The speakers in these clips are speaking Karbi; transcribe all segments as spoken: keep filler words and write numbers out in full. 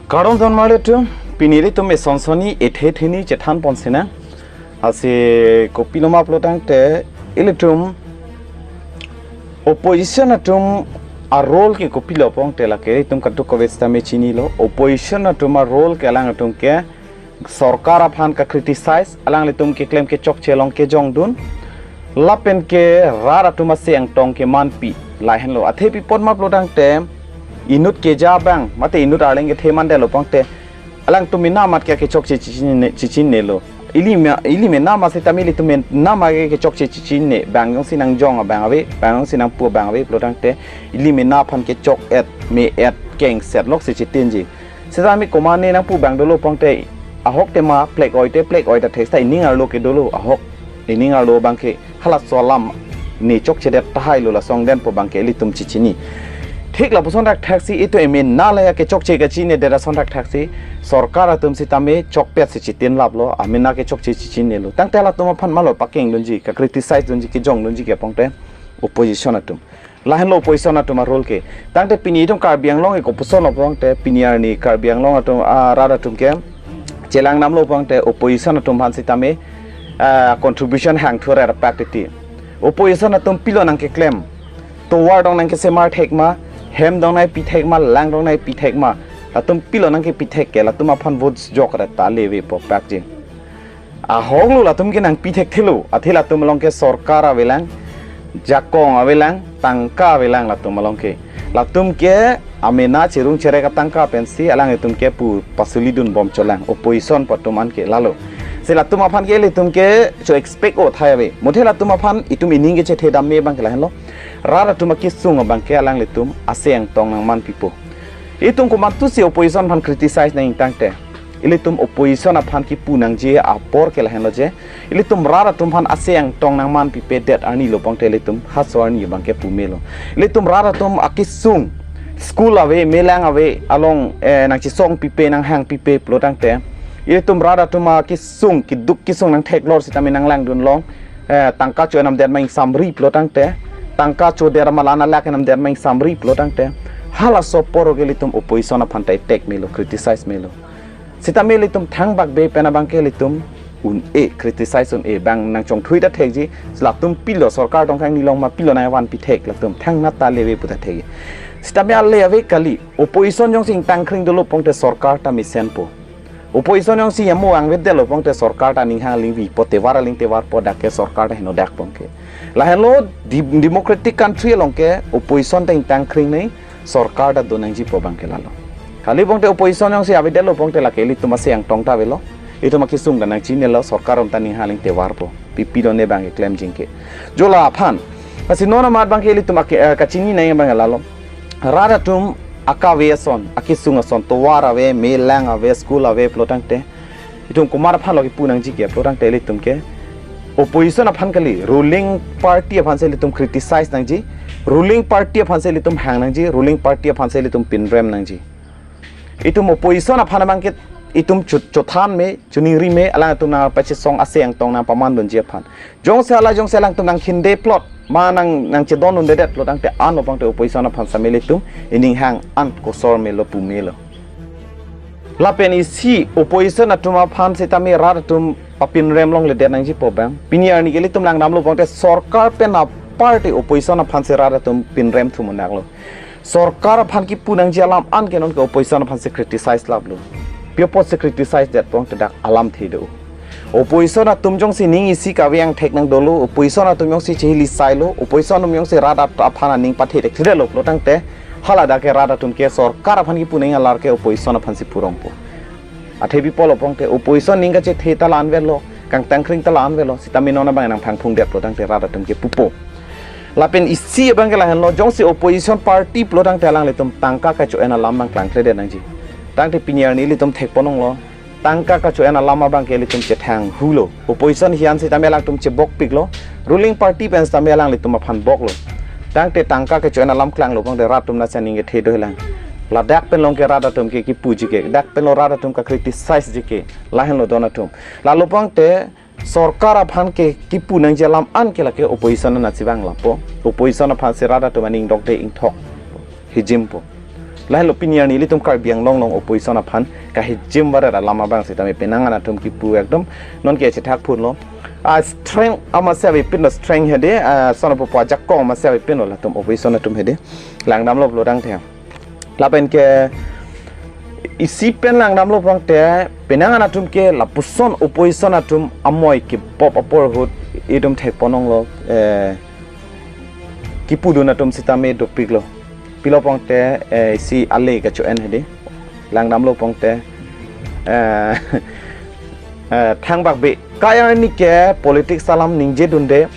Kardom don marli atum, pini ilitum eson sonni ethe theni chethan pon sinang. Lasi kopiloma pulotangte ilitum opposition atum a-role ke kopilo pulotangte lake ilitum kadokave sitame chinilo. Opposition atum a-role ke alangtum ke sorkar aphan ka-criticize, alanglitum keklem kechokche along kejongdun, lapen ke rat atum ase angtong kemanpi, lahenlo. Athe pi apotma pulotangte inut keja abang, mate inut arleng kethe mandetlo pulotangte alangtum mena amat ke kechokche chichinne, chichinnelo. Ili me, ili mena amat sitame ilitum mena amat ke kechokche chichinne, bang jongsi nangjong abang ave, bang jongsi nangpu abang ave pulotangte ili mena aphan kechok-et, me-et, kengset loksi chitinji. Sitame komatne nangpu abang dolo pulotangte, ahok tema plek oi te plek oi ta thek, sita ining arlo ke dolo, ahok ining arlo abang ke halaso alam ne chokchedet tahailo, lason denpo abang ke ilitum chichini. Thik lapuson thakthaksi itum emena la ya kechokche kachinnedet ason thakthaksi sorkar atum sitame chokpet si chitinlaplo, amena kechokche chichinnelo. Tangte latum aphan malo pakengdunji, ka-criticize dunji, kejongdunji ke pulotangte opposition atum. Lahenlo opposition atum a-role ke. Tangte pini itum Karbi Anglong ke kopuson lo pulotangte, pini arni Karbi Anglong atum, ah, rat atum ke chelang namlo pulotangte opposition atum aphan sitame, ah, contribution hangthu ra pak titi. Opposition atum pilo nangkeklem? Tovar dong nangkesemar thek ma, hem dong nangpi thek ma, lang dong nangpi thek ma, latum pilo nangkepi thek ke, latum aphan votes jok ra ta le avepo pakji. Ahoklo latum ke nangpi thekthelo, athe latum along ke sorkar avelang, jakong avelang, tangka avelang latum along ke. Latum ke amena cherung cherek atangka pensi alanglitum ke pu pasulidun bom cholang, opposition atum an ke lalo. Si latum aphan ke ilitum ke cho-expect o thai ave. Muthe latum aphan itum ining kechethe dam me abang ke lahenlo. Rat atum akesung abang ke alanglitum ase angtong nangmanpipo. Itum komantusi opposition aphan criticize nangji tangte, ilitum opposition aphan kipu nangji apor ke lahenlo je, ilitum rat atum aphan ase angtong nangmanpipedet arnilo pulotangte ilitum halaso arni abang ke pu melo. Ilitum rat atum akesung, school ave, melang ave along, eh, nangchesongpipe, nanghangpipe pulotangte, ilitum rat atum akesung, keduk kesung nangtheklor sitame nanglangdunlong, eh, tangka cho-en namdet ma ingsamri pulotangte, tangka chodet ma la-an alak namdet ma ingsamri pulotangte, halaso apor ke ilitum opposition aphan ta attack melo, criticize melo. Sitame ilitum thangbak be pen abang ke ilitum un-e, criticize un-e, bang nangchongthui ta thekji, latum pilo sorkar tong kang nilong ma pilo nangvanpi thek, latum thangnat ta le ave pu ta thekji. Sitame ale ave kali, opposition jongsi ingtangkring dolo pulotangte sorkar ta mesenpo. Opposition jongsi amo angvedetlo pulotangte sorkar ta ninghang alingvipo, tovar aling tovarpo, dak ke sorkar ta henodak pulotangte. Lahenlo di-, democratic country along ke opposition ta ingtangkring nangji, sorkar ta do nangjipo abang ke lalo. Kali pulotangte opposition jongsi avedetlo pulotangte lake ilitum ase angtong ta avelo, itum akesung ta nangchininelo, sorkar atum ta ninghang aling tovarpo. Pi pi done abang ke klemjing ke. Jo la aphan. Lasi non amat abang ke ilitum ake, eh, kachini nangji abang ke lalo. Rat atum akave ason, akesung ason, tovar ave, melang ave, school ave pulotangte, itum komat aphanlo kipu nangji ke pulotangte ilitum ke opposition aphan kali, ruling party aphan si ilitum criticize nangji, ruling party aphan si ilitum hang nangji, ruling party aphan si ilitum pinrem nangji. Itum opposition aphan abang ke itum chot-, chothan me, choningri me, alangtum nangpachesong, ase angtong nangpamandunji aphan. Jongsi hala, jongsi alangtum nangkhinde plot, ma nang, nangchedondundedet pulotangte anlo pulotangte opposition aphan sitame ilitum ining hang an kosor melo pu melo. Lapen isi opposition atum aphan sitame rat atum papinrem longledet nangjipo abang. Pini arni ke ilitum langdamlo pulotangte sorkar pen aparty opposition aphan si rat atum pinrem thumonaklo. Sorkar aphan kipu nangji alam an ke non ke opposition aphan si criticize laplo. Pi apot si criticize det pulotangte dak alamthe do. Opposition atum jongsi ning isi kave angthek nang dolo, opposition atum jongsi chihili sailo, opposition atum jongsi rat at-, aphan aning pathe thekthedetlo pulotangte, haladak ke rat atum ke sorkar aphan kipu nangji alar ke opposition aphan si purongpo. Athe pi apotlo pulotangte opposition ning kachethe ta la-an avelo, kangtangkring ta la-an avelo, sitame non abang nangphangphungdet pulotangte rat atum ke pupo. Lapen isi abang ke lahenlo, jongsi opposition party pulotangte alanglitum tangka kacho-en alam abang klangkledet nangji. Tangte pini arni ilitum thekponlonglo, tangka kacho-en alam abang ke ilitum chethanghulo. Opposition hian sitame alangtum chebokpiklo, ruling party pen sitame alanglitum aphan boklo. Tangte tangka kacho-en alam klanglo pulotangte rat atum nasi aning kethe dolang. Ladak pen along ke rat atum ke kipuji ke, dak penlo rat atum ka-criticizeji ke, lahenlo don atum. Lalo pulotangte sorkar aphan ke kipu nangji alam an ke lake opposition nasi vang lapo. Opposition aphan si rat atum aning dokde ingthok hijimpo. Lahelo pini arni ilitum Karbi Anglong along opposition aphan kahijim varet alam abang sitame penang an atum kipu ekdom nonke chethak phunlo. A strength amatsi avepinlo, strength hedi, a, son apo ajakong amatsi avepinlo latum opposition atum hedi. Langdamlo pulo tangte. Lapen ke isi pen langdamlo pulo tangte penang an atum ke lapuson opposition atum amoi kebop apor ahut itum thekponlonglo, eh, kipudun atum sitame dopiklo. Pilo pulo tangte, eh, isi ale kacho-en hedi. Langdamlo pulo tangte, eh, eh, thangbak be. Kai arni ke politics alam ningjedunde.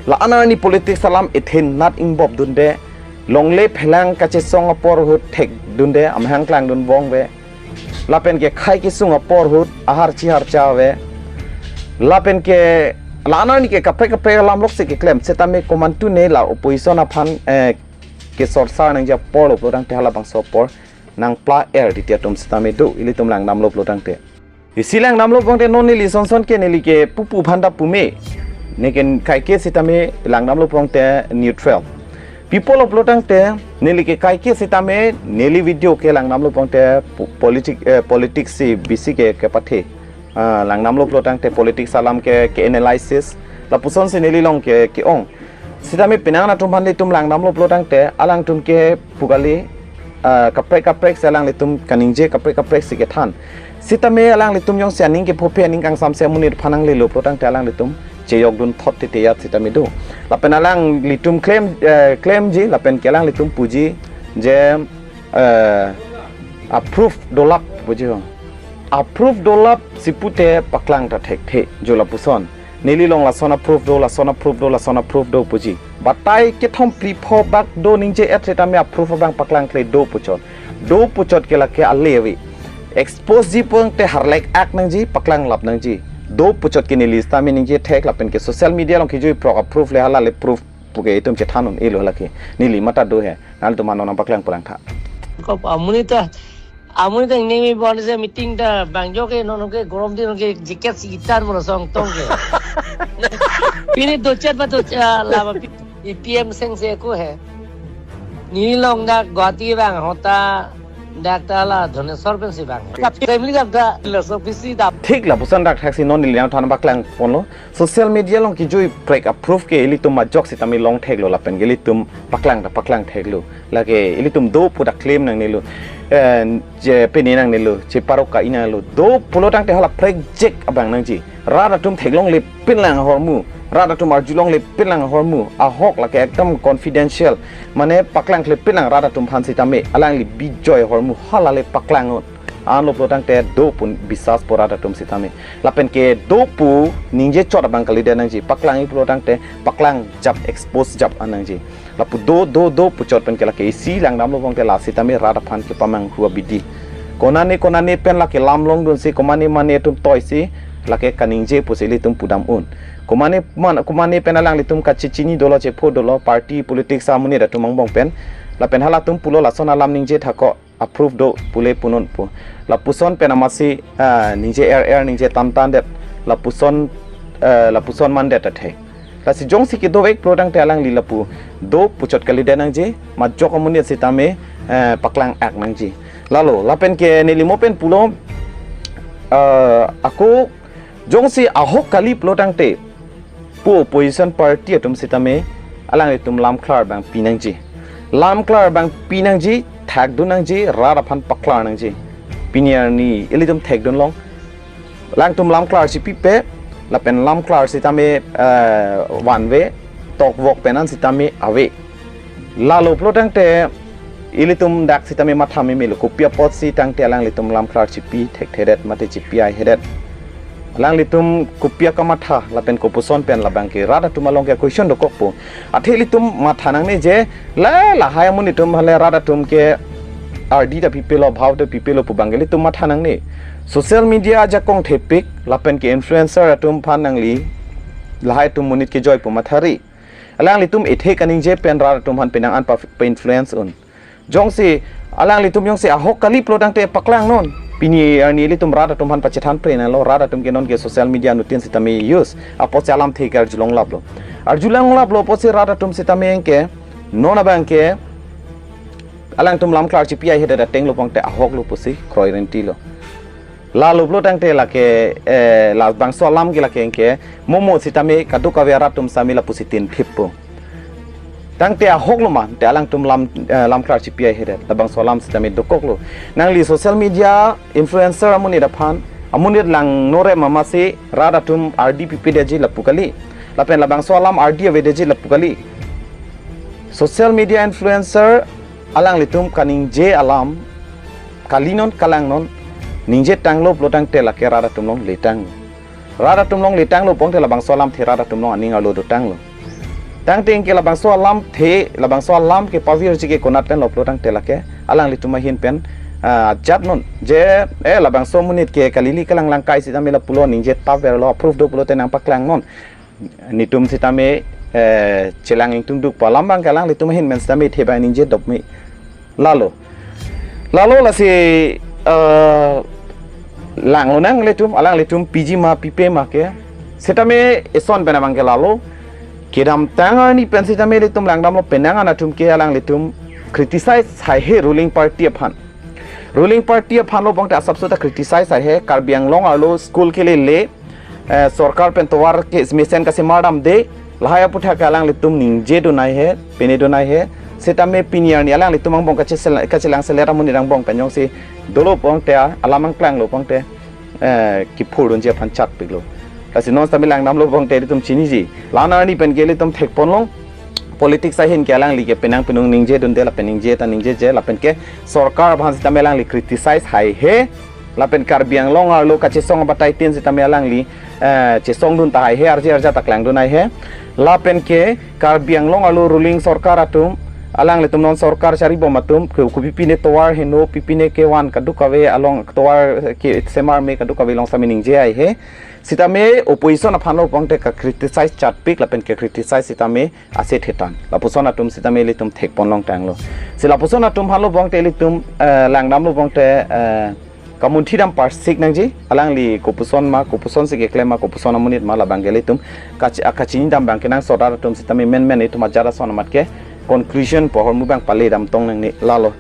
La-an arni politics alam ithin nat ingbop dunde. Longle phelang kachesong apor ahut thekdunde. Amahang klangdun bong be. Lapen ke khai kesung apor ahut ahar chihar cha ave. Lapen ke la-an arni ke kaprek kaprek alam loksi keklem. Sitame komantu ne la opposition aphan, eh, kesorsar nangji apor lo pulo tangte halabangso apor nangpla-er titi atum sitame do, ilitum langdamlo pulo tangte. Isi langdamlo pulo tangte non neli son son ke neli ke pupu aphan ta pume. Neke kaike sitame langdamlo pulo tangte neutral. Pi apotlo pulo tangte neli ke kaike sitame neli video ke langdamlo pulo tangte po-, politic, eh, politics si bisi ke kepathe. Ah, langdamlo pulo tangte politics alam ke, ke analysis. Lapuson si neli along ke, ke-ong. Sitame penang an atum aphan ilitum langdamlo pulo tangte alangtum ke pu kali, ah, kaprek kaprek si alanglitum kaningje kaprek kaprek si kethan. Sitame alanglitum jongsi aning kepho aphi aning kangsamse amonit aphan nanglelo pulo tangte alanglitum chejokdun thot titi yat sitame do. Lapen alanglitum klem, eh, klemji lapen ke alanglitum puji je, eh, a-proof dolap puji ho. A-proof dolap si pute paklang ta thekthe jo lapuson. Neli along lason a-proof do, lason a-proof do, lason a-proof do puji. Batai kethom phli pho bak do ningje-et sitame a-proof abang paklangkle do puchot. Do puchot ke lake ale ave. Expose ji pulo tangte harlek-ak nangji, paklanglap nangji. Do puchot ke neli sitame ningje thek lapen ke social media along kejui prok a-proof le halale proof puke itum chethan un-elo lake. Neli matha do he. Nangtum anon nangpaklang pulang tha. Kop amonit ta, amonit ta ingning mi bon se meeting ta bang jo ke non ke gorom din ke jacket si itan mo song tong ke. Pini dochet ba dochet, ah, lama pi-, P M Singh se ko he. Neli along dak Guwahati bang ahut ta dak ta la Dhaneswar pensi bang. Family dak ta laso bisi dak. Thik lapuson dak thaksi non neli nangthan paklang ponlo. Social media along kejui prek a-proof ke ilitum majok sitame long theklo lapen ke ilitum paklang ta paklang theklo. Lake ilitum do pu ta claim nangnelo. Eh, je pini nangnelo, je parok ka-i nanglo. Do pulo tangte hala prek jek abang nangji. Rat atum theklongle pinlang ahormu. Rat atum arjulongle pinlang ahormu. Ahok lake ekdom confidential. Mane paklangkle pinlang rat atum aphan sitame. Alangli bijoi ahormu. Halale paklang un. Anlo pulo tangte do pu bisas po rat atum sitame. Lapen ke do pu ningje chot abang kalidet nangji. Paklangji pulo tangte paklang jap, expose jap an nangji. Lapu do, do, do puchot pen ke lake isi langdamlo pulo tangte la sitame rat aphan kepamanghu abidi. Konane, konane pen lake lam longdunsi, komane mane atum toisi, lake kaningje pusi ilitum pudam un. Komane man, komane pen alanglitum kachechini dolo, chepho dolo, party politics amonit atum angbong pen. Lapen halatum pulo lason alam ningje thako. A-proof do pule punun pu. Lapuson pen amatsi, ah, ningje er er ningje tan tan det. Lapuson, eh, lapuson mandet athe. Lasi jongsi kedovek pulo tangte alangli lapu do puchot kalidet nangji, majok amonit sitame, eh, paklang-ak nangji. Lalo, lapen ke neli mo pen pulo, eh, ako jongsi ahok kali pulo tangte, pu opposition party atum sitame alanglitum lamklar abang pinangji. Lamklar abang pinangji, thakdun nangji, rat aphan paklar nangji. Pini arni ilitum thakdun long. Alangtum lamklar si pipe, lapen lamklar sitame, eh, vanve, tokvok pen an sitame ave. Lalo pulo tangte ilitum dak sitame matha memelo, kopi apotsi tangte alanglitum lamklar chipi thekthedet mate chipi-ai hedet. Alanglitum kopi akamatha lapen kopuson pen labang ke rat atum along ke question dokokpo. Athe ilitum matha nangne je la lahai amonit atum hale rat atum ke ardi ta pipelo, bhau ta pipelo pu abang ke ilitum matha nangne. Social media ajakong thepik lapen ke influencer atum aphan nangli lahai atum monit kejoi pu mathari. Alanglitum ethe kaningje pen rat atum aphan penang an pa, pa-influence un. Jongsi alanglitum jongsi ahok kali pulo tangte paklang non. Pini arni ilitum rat atum aphan pachethan pre nanglo, rat atum ke non ke social media anuttin sitame use. Apotsi alamthe ke arjulonglaplo. Arjulonglaplo apotsi rat atum sitame ke non abang ke alangtum lam klar chipi ai hedet ateng lo pangte ahok lo pusi kroi renti lo. Lalo pulo tangte lake, eh, labangso alam ke lake anke momo sitame kadokave arat atum sitame lapusi tin thip po. Tangte ahok lo ma, te alangtum lam, eh, lam klar chipi ai hedet, labangso alam sitame dokok lo. Nangli social media influencer amonit aphan, amonit langno re mama si rat atum ardi pipi detji lapu kali. Lapen labangso alam ardi ave detji lapu kali. Social media influencer alanglitum kaningje alam, kalinon kalangnon, ningje tanglo pulo tangte lake rat atum along letang. Rat atum along letang lo pangte labangso alamthe rat atum along aning arlo dotang lo. Tangte anke labangso alamthe, labangso alam kepavirji ke konat pen lo pulo tangte lake alanglitum ahin pen, ah, jatnon. Je, eh, labangso amonit ke kalili kalang langkai sitame lapulo ningje tap verlo, approve do pulote nangpaklangnon. Netum sitame, eh, chelang ingtungduk pu alam abang ke alanglitum ahin pen sitame the abang ningje dopme. Lalo. Lalo lasi, eh, langlonang ilitum, alanglitum piji ma pipe ma ke. Sitame eson pen abang ke lalo. Kedamtang arni pen sitame ilitum langdamlo penang an atum ke alanglitum criticize haihe ruling party aphan. Ruling party aphan lo pangte asapso ta criticize haihe, Karbi Anglong arlo school kelele, eh, sorkar pen tovar ke mesen kasemar damde, lahai aputhak alanglitum ningje dun ai he, pene dun ai he, sitame pini arni alanglitum angbong kache sel-, kachelang selet amonit angbong pen jongsi dolo pangte a, alam angklang lo pangte, eh, kiphur dunji aphan chatpik lo. Lasi non sitame langdamlo pangte ilitum chiniji. La an arni pen ke ilitum thekponlong. Politics ahin ke alangli ke penang penung ningje dunde lapen ningje ta ningjeje lapen ke sorkar aphan sitame alangli criticize haihe. Lapen Karbi Anglong arlo kachesong abatai tin sitame alangli, eh, chesong dun ta haihe, arje arja ta klang dun haihe. Lapen ke Karbi Anglong arlo ruling sorkar atum, alanglitum non sorkar charibom atum, ke kopipine tovar heno, pipine kevan kadokave along tovar kesemar me kadokave along sitame ningje haihe. Sitame opposition aphan lo pangte ka criticize chatpik lapen ke criticize sitame ase thetan. Lapuson atum sitame ilitum thekponlong tanglo. Si lapuson atum aphan lo pangte ilitum, eh, langdamlo pangte, eh, kamunthi dam parsik nangji, alangli kopuson ma, kopuson si keklem ma, kopuson amonit ma labang ke ilitum kachi-, akachini dam abang kenangsot, rat atum sitame menmen itum ajat ason amat ke conclusion pu ahormu abang pale dam tong nangne lalo.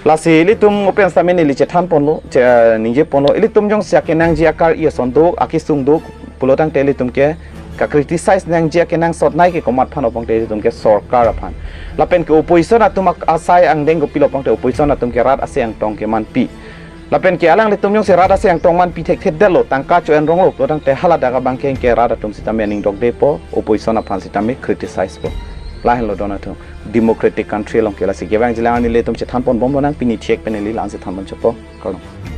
Lasi ilitum open sitame neli chethanponlo, che-, ningjeponlo, ilitum jongsi akenangji akar-i ason do, akesung do pulo tangte ilitum ke ka criticize nangji akenangsot nai ke komat aphan lo pangte ilitum ke sorkar aphan. Lapen ke opposition atum ak-, asai angdeng kopilo pangte opposition atum ke rat ase angtong kemanpi. Lapen ke alanglitum jongsi rat ase angtong manpi thekthe detlo, tangka cho-en ronglo pulo tangte haladak abang ke anke rat atum sitame aning dokdepo, opposition aphan sitame criticize po. Lahenlo don atum. Democratic country along ke lasi kevang jilang arni ilitum chethanponbomlo nang, pini thiek pen neli la-an si thanpon chotpo. Kardom.